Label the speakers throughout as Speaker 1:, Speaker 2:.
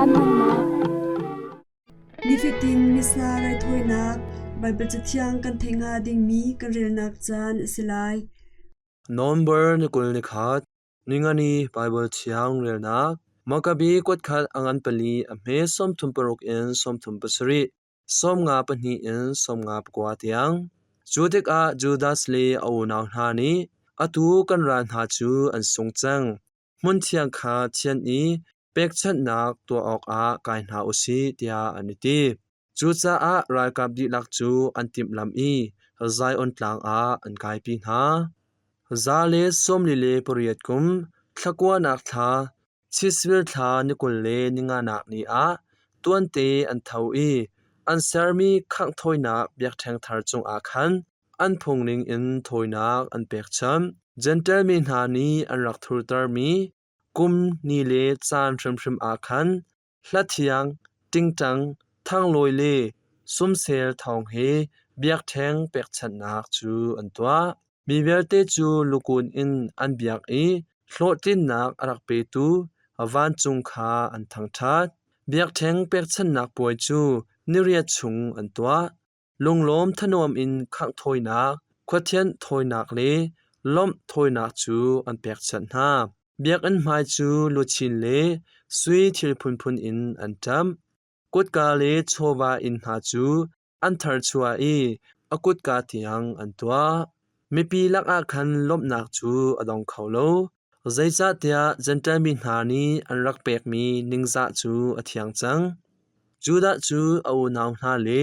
Speaker 1: Caan hmannak.
Speaker 2: Nifatin Missa raithawinak Baibal Cathiang kan theih hnga dingmi kan relnak caan a si lai.
Speaker 3: November ni 20 ni khat Ningani Baibal Thiang relnak Makabi kuatkhat a ngan pali a hme 36 in 37 54 in 59 tiang. Cu tikah Judas le a unau hna nih atu kan ral hna cu an sung cang. Hmunthiang kha thianh i pekchanhnak tuah awkah kai hna u sih tiah an i ti. Cucaah ralkap dihlak cu an timhlamh i Zion Tlang ah an kaipi hna. 148 kum, thla kuanak thla, Chisvil thla ni 25nak ni ah tuante an tho i an sermi khangh thawinak biakṭheng thar cungah khan an phung ningin thawinak an pekchanh. Jentail mi hna nih an rak thurtermi kum, ni le caan hrimhrim ah khan hlathiang, ṭingṭang, thanglawi le sumsel thawng he biakṭheng pekchanhnak cu an tuah. Mi vialte cu lukun in an biak i hlawhtlinnak a rak petu vancung kha an thangṭhat. Biakṭheng pekchanhnak puai cu niriat chung an tuah. Lunglawm thanuam in khangh thawinak, khuathianh thawinak le lawmh thawinak cu an pekchanh hna. Biakinn hmai cu luchin le sui thil phunphun in an ṭamh. Kutka le chawva inn hna cu an tharchuah i a kutka tiang an tuah. Mipi lakah khan lawmhnak cu a dong kho lo, zeicahtiah Jentail mi hna nih an rak pekmi ningzah cu a thiang cang. Judah cu a unau hna le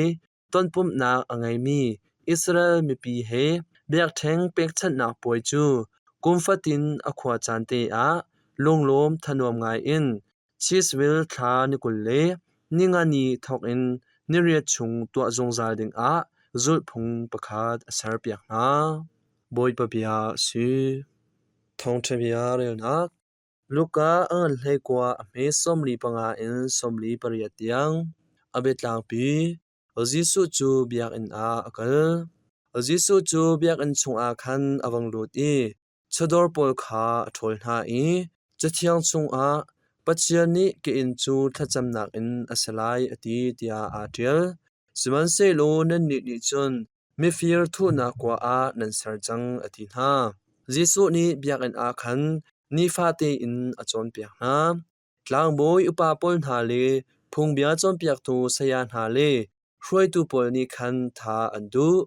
Speaker 3: tonpumhnak a ngeimi Israel mipi he biakṭheng pekchanhnak puai cu kum fatin a khua caan te ah lunglawm thanuam ngaiin Chisvil thla ni 20 le ni thawk in niriat chung tuah zungzal dingah zulhphung pakhat a serpiak hna. Bawipa bia a si. Thawngṭha bia relnak Luka a ngan hleikua a hme 45 in 48 tiang. A biatlangpi Jesuh cu biakinn ah a kal. Jesuh cu biakinn chungah khan a vung lut i Chawdawr pawl kha a ṭhawl hna i Cathiang chungah Pathian nih ka inn cu thlacamnak inn a si lai a ti tiah aa ṭial. Sihmanhsehlaw nannih nih cun mifir thuhnak kua ah nan ser cang a ti hna. Jesuh nih biakinn ah khan nifate in a cawnpiak hna. Tlangbawi upa pawl hna le phungbia cawnpiaktu saya hna le hruaitu pawl nih khan tha an duh.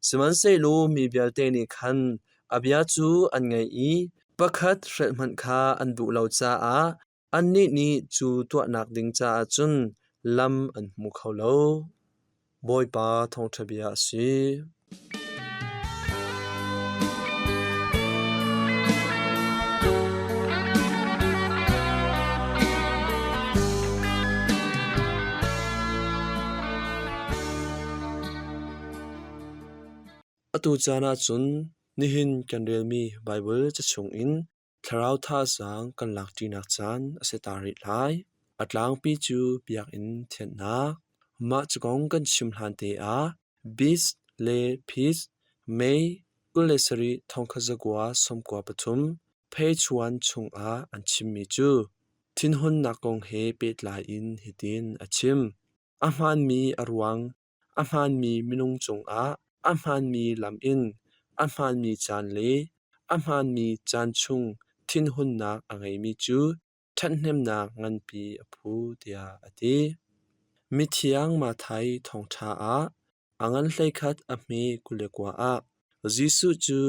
Speaker 3: Sihmanhsehlaw mi vialte nih khan a bia cu an ngaih i pakhat hrelh hmanh kha an duh lo caah annih nih cu tuahnak ding caah cun lam an hmu kho lo. Bawipa thawngṭha bia a si. Atu caan ah cun nihin kan relmi Baibal ca chungin Thlarau thazaang kan lakṭinak caan a si ta rih lai. A tlangpi cu biakinn thianhnak. Mah cu kong kan chim hlante ah Beast le Peace May 27 1993 Phechuan chungah an chimmi cu thinhunnak kong he pehtlai in hitin a chim. A hmaanmi a ruang A hmaanmi minung cungah a hmaanmi lam in a hmaanmi caan le a hmaanmi caan chung thinhunnak a ngeimi cu ṭhathnemnak nganpi a phu tiah a ti. Mithiang Matthai thawngṭha ah a ngan 11 a hme 29 ah Jesuh cu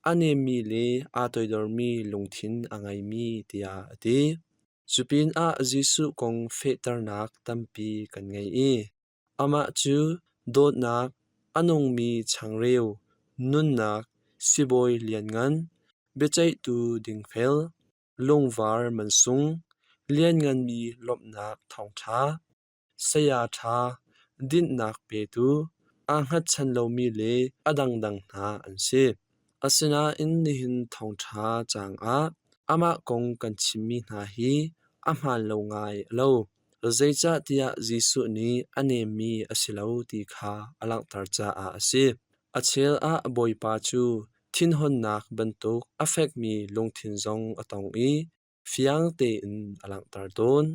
Speaker 3: a nemmi le aa toidormi lungthin a ngeimi tiah a ti. Cupinah Jesuh kong fehternak tampi kan ngei i Amah cu dawtnak, a nungmi changreu, nunnak, sibawi lianngan, biaceihtu dingfel, lungvar mansung, liannganmi lawmhnak thawngṭha, saya ṭha, dinhnak petu, aa hngatchan lomi le a dangdang hna an si. Asinain nihin thawngṭha caang ah amah kong kan chimmi hna hi a hmaan lo ngai a lo. Zeicahtiah Jesuh nih a nemmi a si lo ti kha a langhter caah a si. A chel ah Bawipa cu thinhunnak bantuk a fekmi lungthin zong a tong i fiang tein a langhter tawn.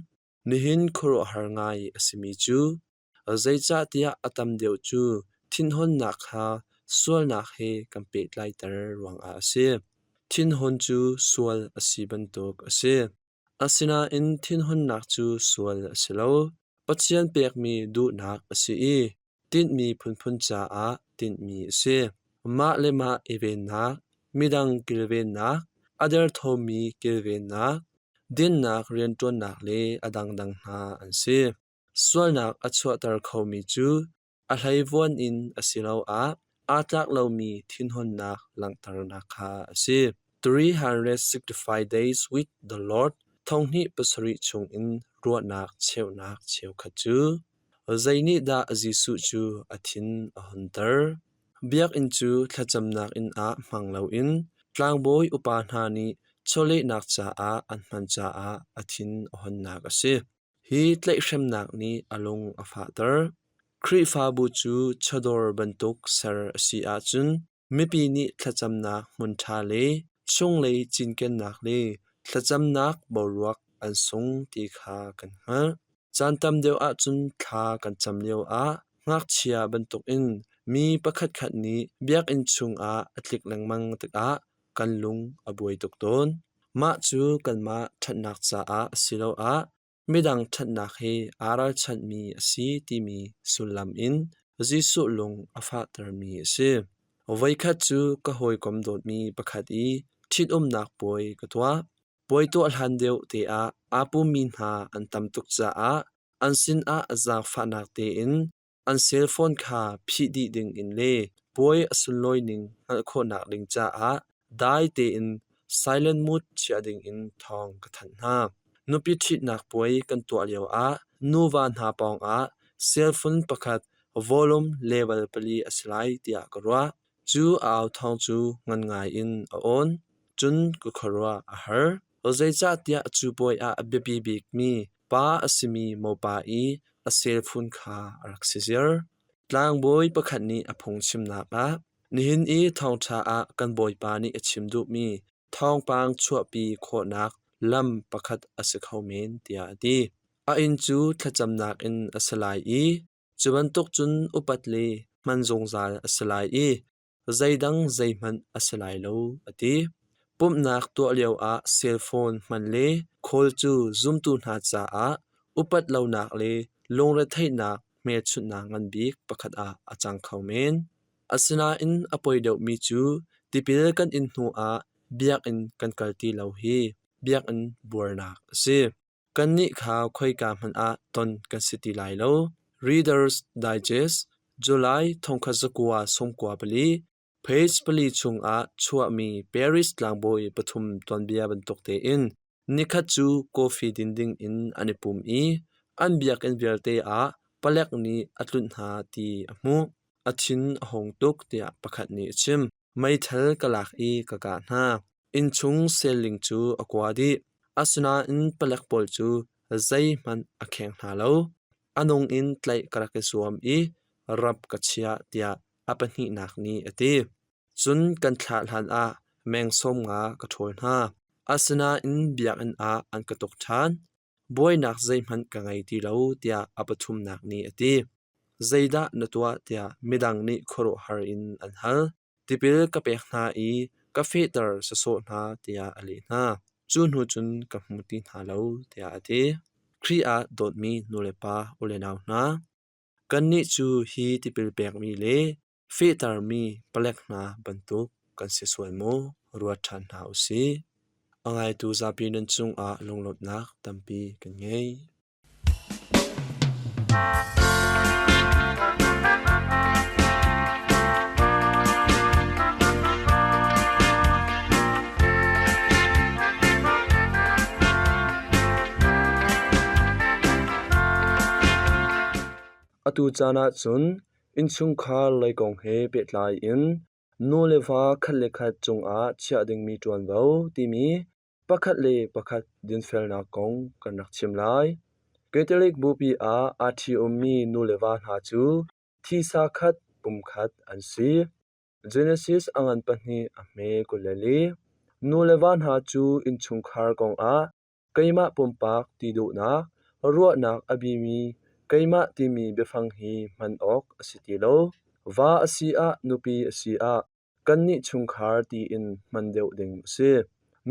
Speaker 3: Nihin khuaruahhar ngai a simi cu zeicahtiah a tam deuh cu thinhunnak kha sualnak he kan pehtlaihter ruangah a si. Thinhun cu sual a si bantuk a si. Asinain thinhunnak cu sual a si lo. Pathian pekmi duhnak a si i tinhmi phunphun caah tinhmi a si. Mah le mah i vennak, midang kilvennak, a derthawmmi kilvennak, dinnak rianṭuannak le a dangdang hna an si. Sualnak a chuahter khomi cu a hleivuan in asiloah aa tlak lomi thinhunnak langhternak kha a si. 365 Days with the Lord 2007 chungin ruahnak cheuhnak cheukhat cu zeinihdah Jesuh cu a thin a hunter? Biakinn cu thlacamnak inn ah hmang loin tlangbawi upa hna nih chawlehnak caah an hman caah a thin a hunnak a si. Hi tlaihhremnak nih a lung a fahter. Khrihfabu cu chawdawr bantuk ser a si ahcun mipi nih thlacamnak hmun ṭha le chunglei cinkennak le thlacamnak boruak an sung ti kha kan hngalh. Caan tam deuh ahcun thla kan cam lioah ngakchia bantukin mi pakhatkhat nih biakinn chungah a tlik lengmang tikah kan lung a buai tuk tawn. Mah cu kanmah ṭhatnak caah asiloah midang ṭhatnak he aa ralchanhmi a si timi sullam in Jesuh lung a fahtermi a si. Voikhat cu ka hawikom dawtmi pakhat i ṭhitumnak puai ka tuah. Puai tuah hlan deuh te ah aa pummi hna an tam tuk caah an sinah zaangfahnak tein an cell phone kha phih dih dingin le puai a sunlawi ning hngalh khawhnak ding caah dai tein silent mode chiah dingin thawng ka thanh hna. Nupi ṭhitnak puai kan tuah lioah nuva hna pawngah cell phone pakhat volume level pali a si lai tiah ka ruah. Cu a au thawng cu ngan ngai in a awn. Cun ka khuaruah a har. Zeicahtiah cu puai ah a biapi bikmi pa a simi mopa i a cellphone kha a rak si ziar. Tlangbawi pakhat nih a phungchimnak ah nihin i thawngṭha ah kan Bawipa nih a chim duhmi thawngpang chuahpi khawhnak lam pakhat a si kho men tiah a ti. A inn cu thlacamnak in a si lai i cu bantuk cun upat le hman zungzal a si lai i zeidang zeihmanh a si lai lo a ti. Pumhnak tuah lioah cellphone hman le call cu zumtu hna caah upat lonak le lungretheihnak hmelchunhnak ngan bik pakhat ah a cang kho men. Asinain a poi deuhmi cu tipil kan in hnuah biakinn kan kal ti lo hi biakinn buarnak a si. Kannih kha khoika hmanh ah ton kan si ti lai lo. Reader's Digest, July 1994, page 4 chungah chuahmi Paris tlangbawi pathum tuanbia bantuk tein nikhat cu coffee din ding in an i pum i an biakinn vialte ah palek nih a tlunh hna ti a hmuh. A thin a hung tuk tiah pakhat nih a chim. Meithal ka lak i ka kah hna. Innchung selling cu a kua dih. Asinain palek pawl cu zeihmanh a kheng hna lo. A nung in tlaih ka rak i zuam i rap ka chiah tiah a pahnihnak nih a ti. Cun kan thlah hlanah meng 50 ka ṭhawl hna. Asinain biakinn ah an ka tuk ṭhan. Buainak zeihmanh ka ngei ti lo tiah a pathumnak nih a ti. Zeidah na tuah tiah midang nih khuaruahhar in an hal. Tipil ka pek hna i ka fehter sawsawh hna tiah a leh hna. Cu hnu cun ka hmu ti hna lo tiah a ti. Khrih ah dawtmi nulepa ulenau hna, kannih cu hi tipil pekmi le fehtermi palek hna bantuk kan si sual maw ruat ṭhan hna u sih. A ngaitu zapi nan cungah lunglawmhnak tampi kan ngei. Atu caan ahcun Innchungkhar lei kong he pehtlai in nu le va khat le khat cungah chiah dingmi ṭuanvo timi pakhat le pakhat dinfelnak kong kan rak chim lai. Catholic Bupi ah aa ṭhi-ummi nu le va hna cu thisa khat pum khat an si. Genesis a ngan pahnih a hme 24. Nu le va hna cu innchungkhar kongah keimah pumpak ti duhnak, Ruahnak a bimi keimah timi biafang hi hman awk a si ti lo. Va a si ah nupi a si ah kannih chungkhar tiin hman deuh ding a si.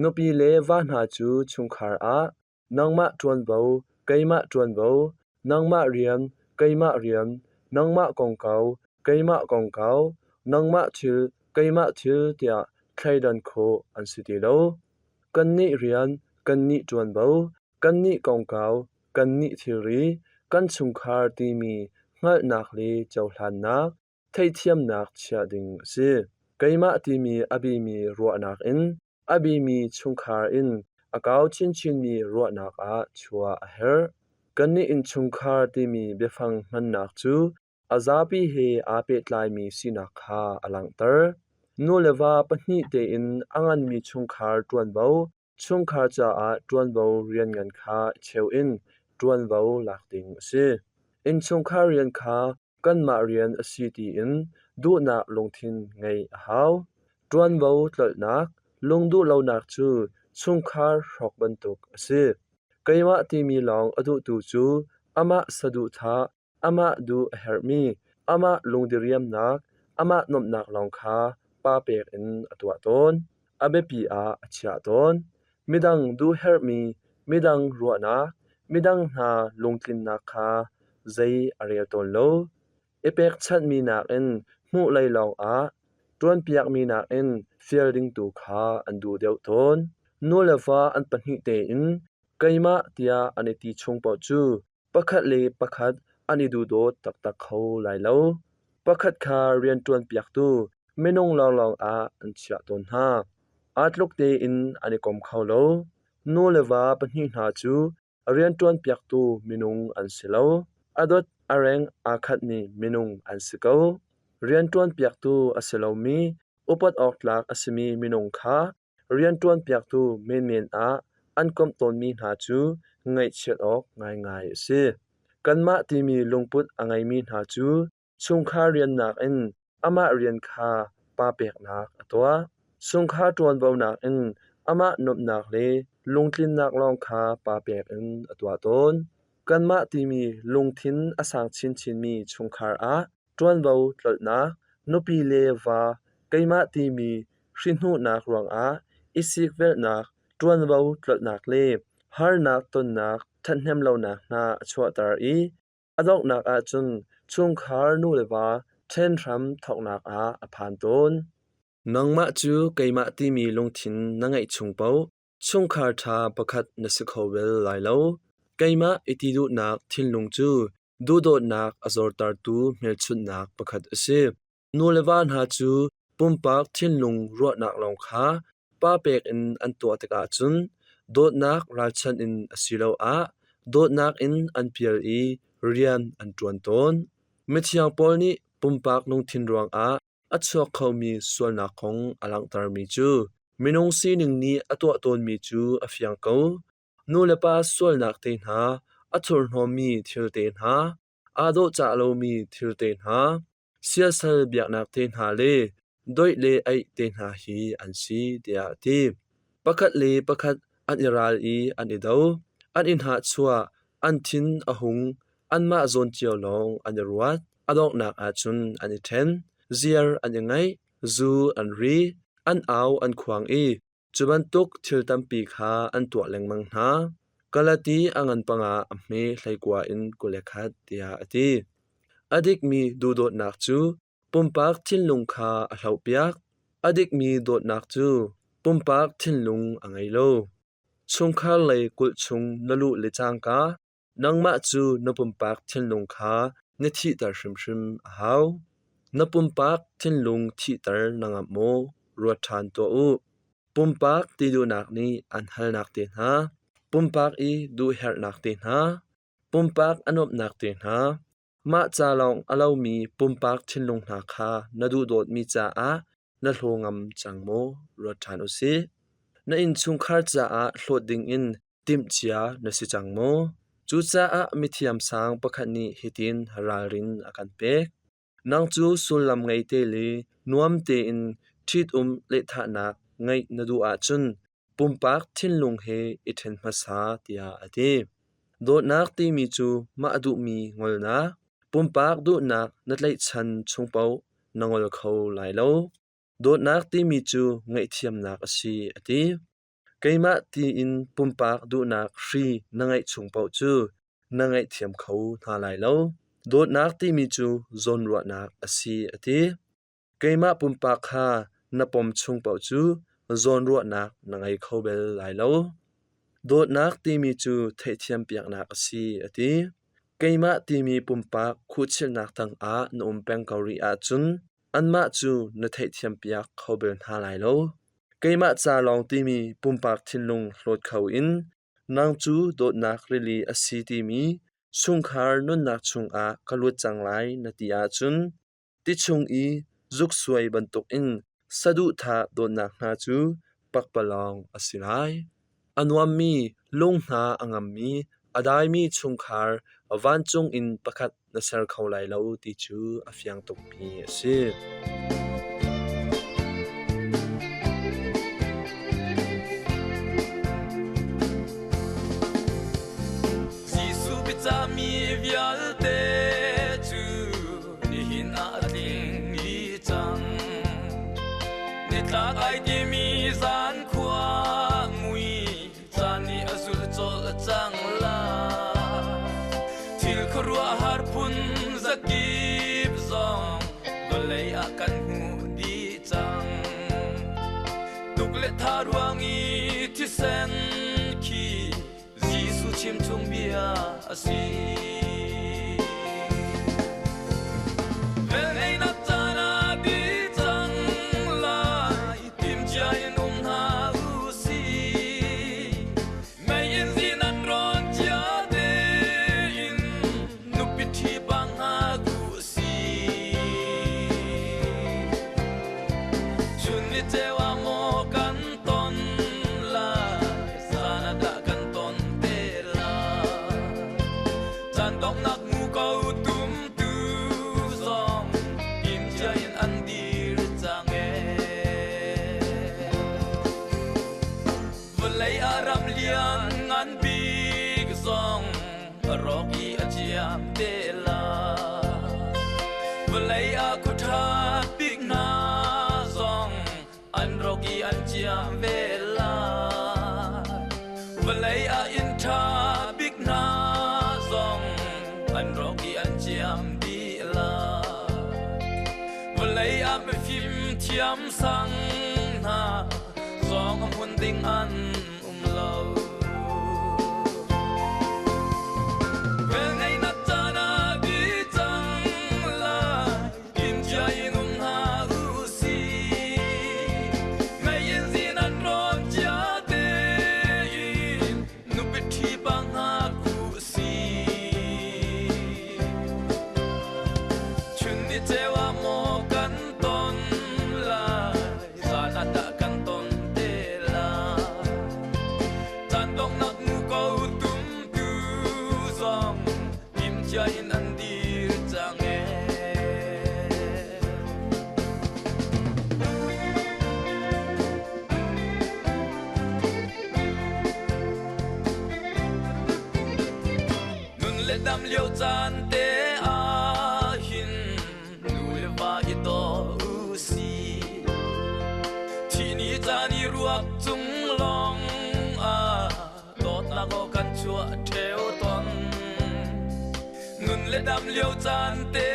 Speaker 3: Nupi le va hna cu chungkhar ah nangmah ṭuanvo, keimah ṭuanvo, nangmah rian, keimah rian, nangmah kongkau, keimah kongkau, nangmah thil, keimah thil tiah thleidan khawh an si ti lo. Kannih rian, kannih ṭuanvo, kannih kongkau, kannih thilri, kan chungkhar timi hngalhnak le cohlannak, theihthiamnak chiah ding a si. Keimah timi a bimi ruahnak in a bimi chungkhar in a kau chinchinmi ruahnak ah chuah a herh. Kannih innchungkhar timi biafang hmannak cu a zapi he aa pehtlaimi sinak kha a langhter. Nu le va pahnih tein a nganmi chungkhar ṭuanvo, chungkhar caah ṭuanvo rianngan kha i cheu in ṭuanvo lak ding a si. Innchungkhar rian kha kanmah rian a si tiin duhnak lungthin ngeih a hau. Ṭuanvo tlolhnak, lungduh lonak cu chungkhar hrawk bantuk a si. Keimah timi lawng a duhtu cu amah saduhthah, amah duh a herhmi, amah lungdiriamnak, amah nuamhnak lawng kha pa pek in a tuah tawn. A biapi ah a chiah tawn. Midang duh herhmi, midang ruahnak, midang hna lungtlinnak kha zei a rel tawn lo. I pekchanhmi nakin hmuh lei lawngah ṭuanpiakmi nakin fial ding tu kha an duh deuh tawn. Nu le va an pahnih tein keimah tiah an i ti chung paoh cu pakhat le pakhat an i duhdawt taktak kho lai lo. Pakhat kha rianṭuan piaktu minung lawnglawng ah an chiah tawn hna. Aa tluk tein an i kom kho lo. Nu le va pahnih hna cu rianṭuan piaktu minung an si lo. A dot a reng aa khatmi minung an si ko. Rianṭuan piaktu a si lomi, upat awk tlak a simi minung kha rianṭuan piaktu menmen ah an komh tawnmi hna cu ngaihchiat awk ngaingai a si. Kanmah timi lungput a ngeimi hna cu chungkhar rian nakin amah rian kha pa peknak a tuah. Chungkhar ṭuanvo nakin amah nuamhnak le lungtlinnak lawng kha pa pek in a tuah tawn. Kanmah timi lungthin a sang chinchinmi chungkhar ah ṭuanvo tlolhnak, nupi le va keimah timi hrihhnuhnak ruangah i sikvelhnak, ṭuanvo tlolhnak le harnak tonnak ṭhathnem lonak hna a chuahter i a donghnak ahcun chungkhar nu le va ṭhen hram thawknak ah a phan tawn. Nangmah cu keimah timi lungthin na ngeih chung paoh chungkhar ṭha pakhat na si kho bal lai lo. Keimah i ti duhnak thinlung cu duhdawtnak a zortertu hmelchunhnak pakhat a si. Nu le va hna cu pumpak thinlung ruahnak lawng kha pa pek in an tuah tikah cun dawtnak ralchanh in asiloah dawtnak in an pial i rian an ṭuan tawn. Mithiang Paul nih pumpak lungthin ruangah a chuak khomi sualnak kong a langhtermi cu minung sining nih a tuah tawnmi cu a fiang ko. Nu le pa sualnak te hna, a thurhnawmmi thil te hna, aa dawhcah lomi thil te hna, siasal biaknak te hna le doih le aih te hna hi an si tiah a ti. Pakhat le pakhat an i ral i an i do, an i hnahchuah, an thin a hung, anmah zawn cio lawng an i ruat. A donghnak ahcun an i ṭhen, ziar an i ngaih, zu an ri, an au an khuang i cu bantuk thil tampi kha an tuah lengmang hna. Galati a ngan panga a hme 19 in 21 tiah a ti. A dikmi duhdawtnak cu pumpak thinlung kha a hlohpiak. A dikmi dawtnak cu pumpak thinlung a ngei lo. Chungkhar lei kulh chung na luh le cangka Nangmah cu na pumpak thinlung kha na thihter hrimhrim a hau. Na pumpak thinlung thihter na ngamh maw? Ruat ṭhan tuah u. Pumpak ti duhnak nih an halnak te hna, pumpak i duhherhnak te hna, pumpak a nuamhnak te hna, mah ca lawng a lomi pumpak thinlung hna kha na duhdawtmi caah na hlaw ngam cang maw? Ruat ṭhan u sih. Na innchungkhar caah hlawt dingin timhcia na si cang maw? Cucaah mithiam sang pakhat nih hitin ralrin a kan pek. Nang cu sullam ngei te le nuam tein ṭhitum lehthahnak ngeih na duh ahcun pumpak thinlung he i ṭhen hmasa tiah a ti. Dawtnak timi cu mah duhmi ngolnak, pumpak duhnak na tlaihchan chung paoh na ngol kho lai lo. Dawtnak timi cu ngaihthiamnak a si, a ti. Keimah tiin pumpak duhnak hri na ngeih chung paoh cu na ngaihthiam kho hna lai lo. Dawtnak timi cu zawnruahnak a si, a ti. Keimah pumpak kha na pom chung paoh cu zawnruahnak na ngei kho bal lai lo. Dawtnak timi cu theihthiam piaknak a si, a ti. Keimah timi pumpak khuhchilhnak tangah na um peng ko rih ahcun anmah cu na theihthiam piak kho bal hna lai lo. Keimah ca lawng timi pumpak thinlung hlawt kho in nang cu dawtnak rili a si timi chungkhar nunnak chungah ka lut cang lai na ti ahcun ti chung i zuksuai bantukin saduhthah dawtnak hna cu pakpalawng a si lai. A nuammi, lung hna a ngammi, a daimi chungkhar vancung in pakhat na ser kho lai lo ti cu a fiang tukmi a si.
Speaker 1: Jesuh biacahmi vialte cu nihin ah a tling i cang. Nitlak ai timi zan khua mui caan nih a zul colh cang la. Thil khuaruahhar phun zakip zong vawlei ah kan hmuh dih cang. Tuk le tha ruang i thisen khi Jesuh chimchung bia a si. Velngeihnak caan ah dih cang lai, timcia in um hna u sih. Mei in zin an rawn cia tein nupi ṭhi bang hna ku si. Chun ni ceu ah maw kan ton lai, zan ah dah kan ton te lai. Caan donghnak ngu ko tum tu zong timcia in an dir cang ee. Vawlei ah ram lian ngan bik zong a rawk i a ciam te la. Vawlei ah khuaṭha bik hna zong an rawk i an ciam ve la. Vawlei ah inn ṭha bik hna zong an rawk i an ciam dih la. Vawlei ah mifim thiam sang hna zong a hmun ding an um lo. Velngeihnak caan ah bi cang lai, timcia in um hna u sih. Mei in zin an rawn cia tein nupi ṭhi bang hna ku si. Chun ni ceu ah maw kan ton lai, zan ah dah kan ton te lai. Caan donghnak muko tumtu zong timcia in an dir cang ee. Nun le dam lio caan te ah hin nu le va i daw u si. Thih ni caan i ruak cung lawng ah dawtnak aw kan chuah ṭheo ton. Nun le dam lio caan te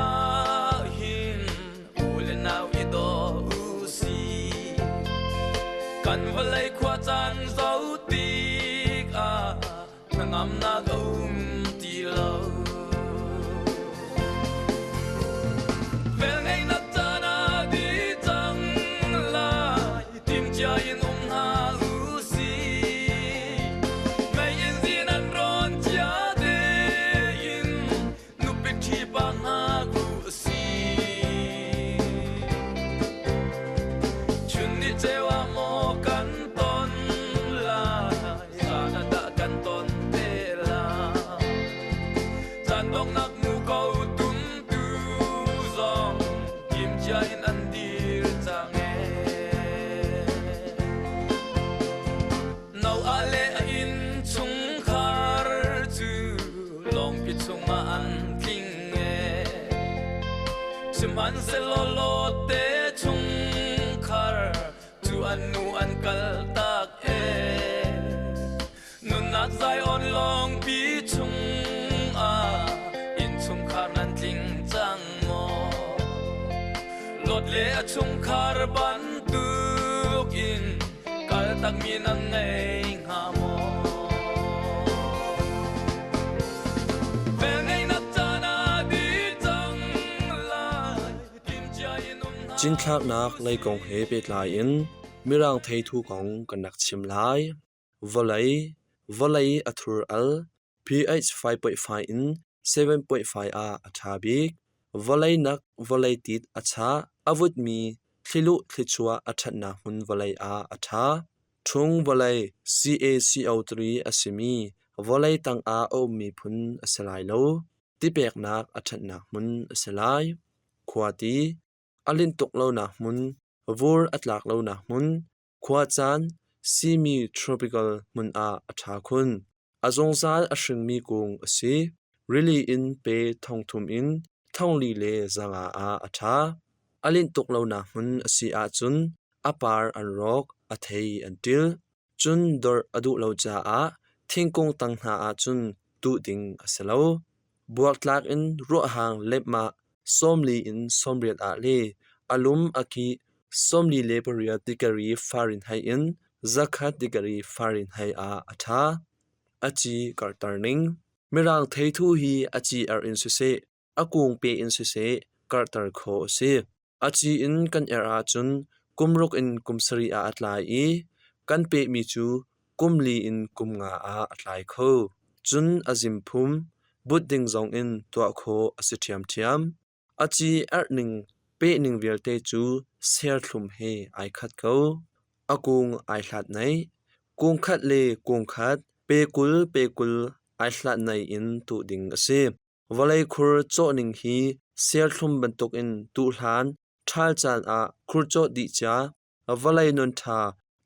Speaker 1: ah hin u le nau i daw u si. Kan vawlei khua caan zo tik ah hnangamnak a um ti lo. Velngeihnak caan ah dih cang lai, timcia in um hna u sih. Mei in zin an rawn cia tein nupi ṭhi pa hna ku si. Chun ni ceu ah maw kan ton lai, zan ah dah kan ton te lai. Sihmanhsehlaw Lot te chungkhar cu an nu an kal tak ee. Nunnak Zion lawngpi chungah innchungkhar nan tling cang maw? Lot le a chungkhar bantukin kal takmi nan ngei hnga maw? Velngeihnak caan ah dih cang lai. Timhcia in um hna
Speaker 3: Cinthlaknak lei kong he pehtlai in Mirang theithu kong kan rak chim lai. Vawlei, vawlei a thur al, pH 5.5 in 7.5 ah a ṭha bik. Vawlei nak vawlei tit a chah, a vutmi thliluh thlichuah a ṭhatnak hmun vawlei ah a ṭha. Ṭhung vawlei CaCO3 a simi vawlei tangah a ummi phun a si lai lo. Tipeknak a ṭhatnak hmun a si lai. Khuati, a linh tuk lonak hmun, vur a tlak lonak hmun, Khuacaan simi tropical hmun ah a ṭha khun. A zungzal a hringmi kung a si. Rili in pe 3,000 in 4,500 ah a ṭha. A linh tuk lonak hmun a si ahcun a par an rawk, a thei an ṭil. Cun dorh a duh lo caah thingkung tang hna ahcun tuh ding a si lo. Buaktlak in ruahhang lepmah 40 in 80 ah le a lum a kih 48 degree Fahrenheit in 100 degree Fahrenheit ah a ṭha. A ci karhter ning. Mirang theithu hi a ci erh in siseh, a kung pe in siseh karhter khawh a si. A ci in kan erh ahcun kum ruk in kum sarih ah a tlai i kan pehmi cu kum li in kum nga ah a tlai kho. Cun a zimphum, but ding zongin tuah khawh a si ṭhiamṭhiam. A ci erhning pehning vialte cu serthlum he ai khat ko. A kung ai hlat naih. Kung khat le kung khat pe 20 pe 20 ai hlat naih in tuh ding a si. Vawlei khur cawhning hi serthlum bantukin tuhhlan ṭhal caan ah khur cawh dih cia, vawlei nun ṭha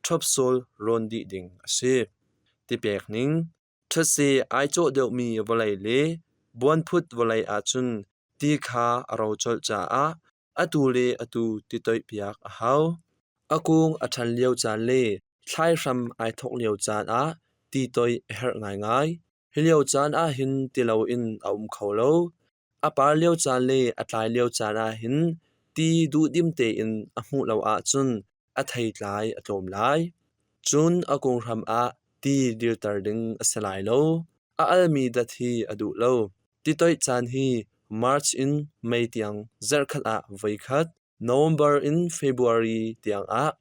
Speaker 3: ṭhawpsawl rawn dih ding a si. Tipek ning, ṭhatse ai cawh deuhmi vawlei le buanphut vawlei ahcun ti kha a ro colh caah atu le atu ti toihpiak a hau. A kung a ṭhan lio caan le thlaihram ai thawk lio caan ah ti toih a herh ngaingai. Hi lio caan ahhin ti loin a um kho lo. A par lio caan le a tlai lio caan ahhin ti duhdim tein a hmuh lo ahcun a theitlai a tlawm lai. Cun a kung hram ah ti dirter ding a si lai lo. A almi dat hi a duh lo. Titoih caan hi March in May tiang zarhkhat ah voikhat, November in February tiang ah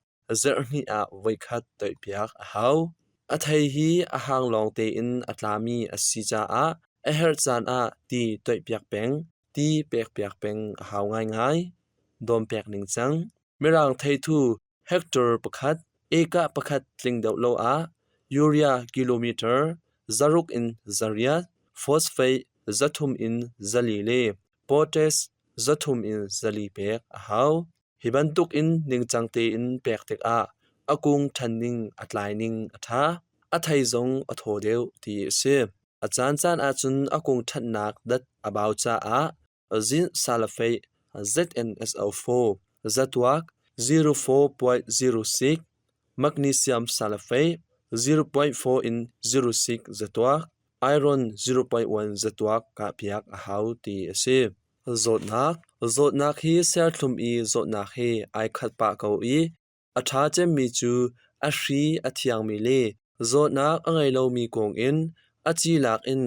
Speaker 3: zarhhnih ah voikhat toihpiak a hau. A thei hi a hang lawng tein a tlami a si caah a herh caan ah ti toihpiak peng, ti pekpiak peng a hau ngaingai. Dawmpek ningcang. Mirang theithu hectare pakhat, ekah pakhat tling deuh lo ah urea kilometer 600 in 800, phosphate 300 in 400 le potash 300 in 400 pek a hau. Hi bantuk in ningcang tein pek tikah a kung ṭhan ning a tlai ning a ṭha, a thei zong a thaw deuh ti a si. A caancaan ahcun a kung ṭhatnak dat a bau caah zinc sulfate ZnSO4 zatuak 04.06, magnesium sulfate 0.4 in 06 zatuak, iron 0.1 zatuak kahpiak a hau ti a si. Zawtnak Zawtnak hi serthlum i zawtnak he ai khat pah ko i a ṭha cemmi cu a hri a thiangmi le zawtnak a ngei lomi kung in a ci lak in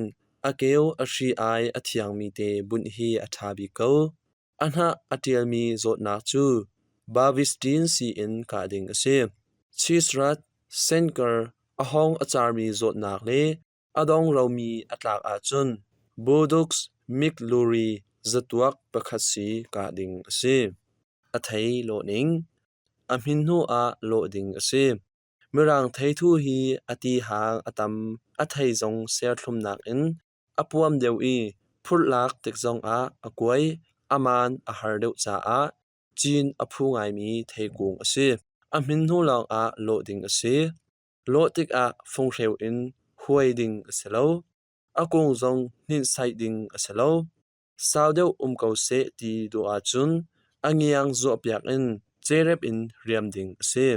Speaker 3: a keu a hri ai a thiangmi te bunh hi a ṭha bik ko. A hnah a ṭialmi zawtnak cu Bavistin sii in kah ding a si. Cheese senker a hawng a carmi zawtnak le A dong romi a tlak ahcun Bordeaux Mikluri zatuak pakhat si kah ding a si. A thei lawh ning. A hmin hnu ah lawh ding a si. Mirang theithu hi a tihang a tam a thei zong serthlumnak in a puam deuh i phurhlak tik zongah a kuai, a maan a har deuh caah cin a phu ngaimi theikung a si. A hmin hnu lawngah lawh ding a si. Lawh tikah funghreu in huai ding a si lo. A kung zong hninhsaih ding a si lo. Sau deuh um ko seh ti duh ahcun A ngiang zuahpiak in cerep in riam ding a si.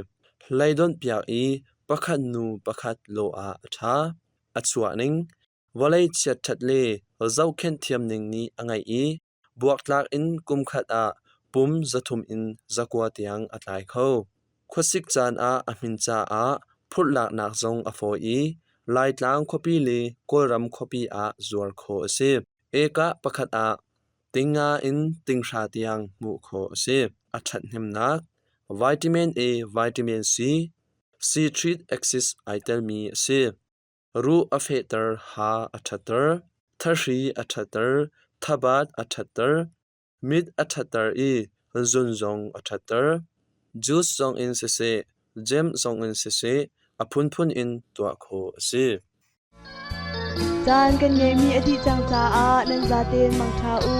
Speaker 3: Hleidawnh piak i pakhat nu pakhat lawh ah a ṭha. A chuah ning, vawlei chiatṭhat le zohkhenh thiam ning nih a ngeih i buaktlak in kumkhat ah pum 300 in 900 tiang a tlai kho. Khuasik caan ah a hmin caah phurhlaknak zong a fawi i Laitlang khuapi le Kawlram khuapi ah zuar khawh a si. Ekah pakhat ah tingnga in tinghra tiang hmuh khawh a si. A ṭhathnemnak Vitamin A, Vitamin C, citric acid ai telmi a si. Ruh a fehter, ha a ṭhatter, thahri a ṭhatter, thabat a ṭhatter, mit a ṭhatter i zun zong a ṭhatter. Juice zong in siseh, jam zong in siseh a phunphun in tuah khawh a si.
Speaker 2: Caan kan ngeihmi a dih cang caah nan zaten mangṭha u.